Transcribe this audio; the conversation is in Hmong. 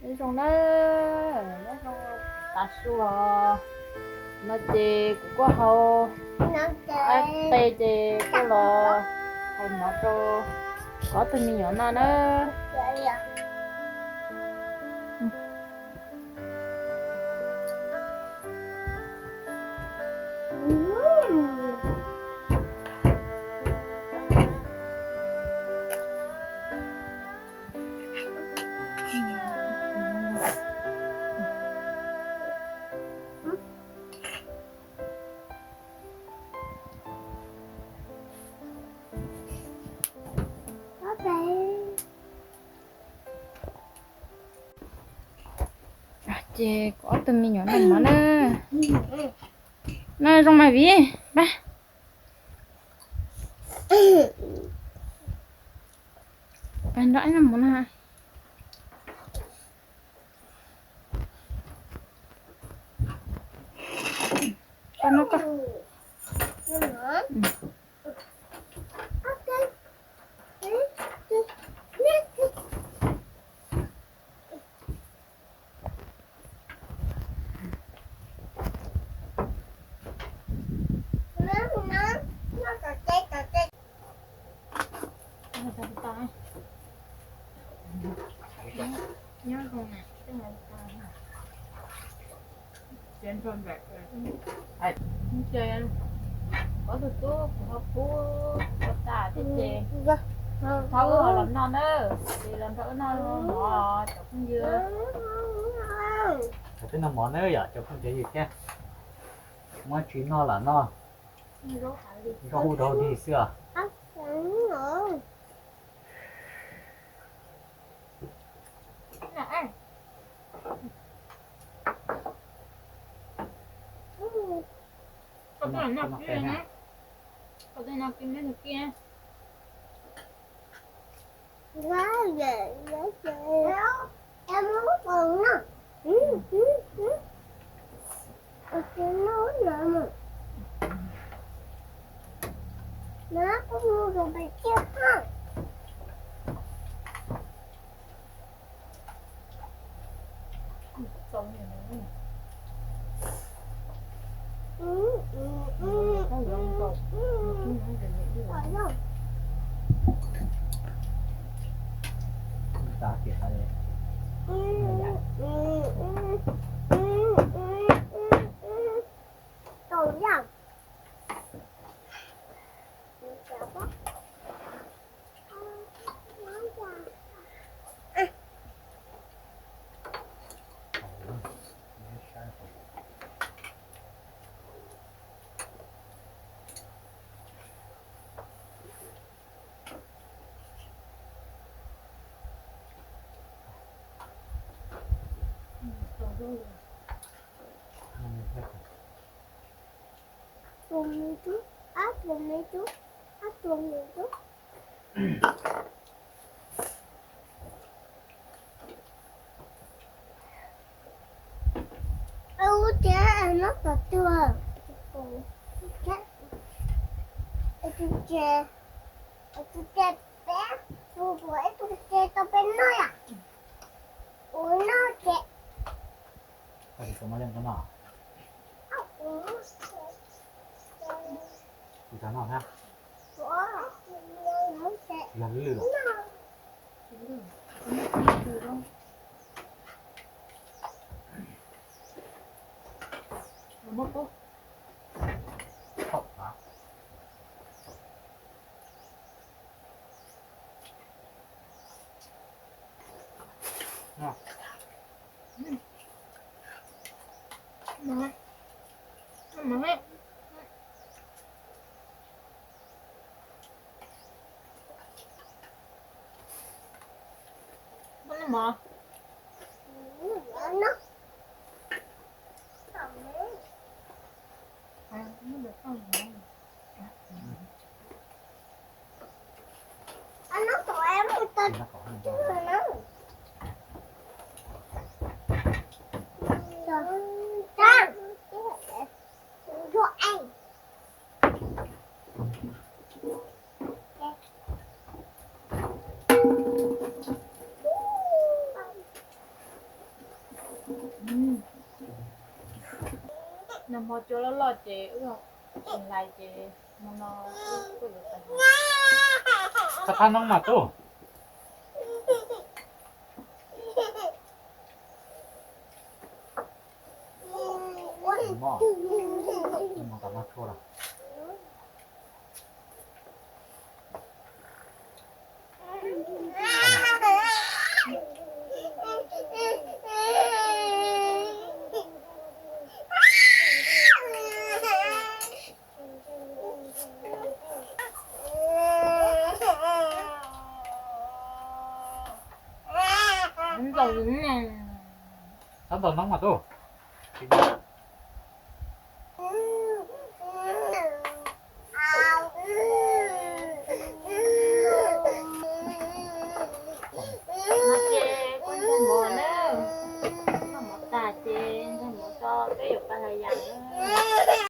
Nyob zoo na, nyob zoo tav su os. No ces kuv kuj hau qe ces kuj los hais mov rau ob tug me nyuam noj na. Ces kuv ob tug me nyuam noj mov na. Noj zoo mas Vim, pab. Pab nrog ib noj mov na. Koj noj koj. Nyob zoo na, ces nrog nraim ces, ces ob tug tub kuv ho pub ua tas thiab ces, thov wb ho los noj na, ces los nrog wb noj mov cov phooj ywg. Thov peb noj mov na yom cov phooj cov ywg thiab. Muab tsis noj lam noj, zaub hu rau dig xwb os. Tus me tub, ab tus me tub, ab tus me tub. Ub, ces noj tom twg? Tus tse, tus tse peb, tus ib tug tse tau peb noj yom. Ua noj ces Nag hmo cua loj loj ces wb tsis hlais ces hmo no wb kuj yuav tau hlais. Qab qab noob mas tub. Tab tom noob mas tub. No ces kua ntxaig mov na, noj mov tas ces ntxaig mov tso peb yuav pais hlais yam na.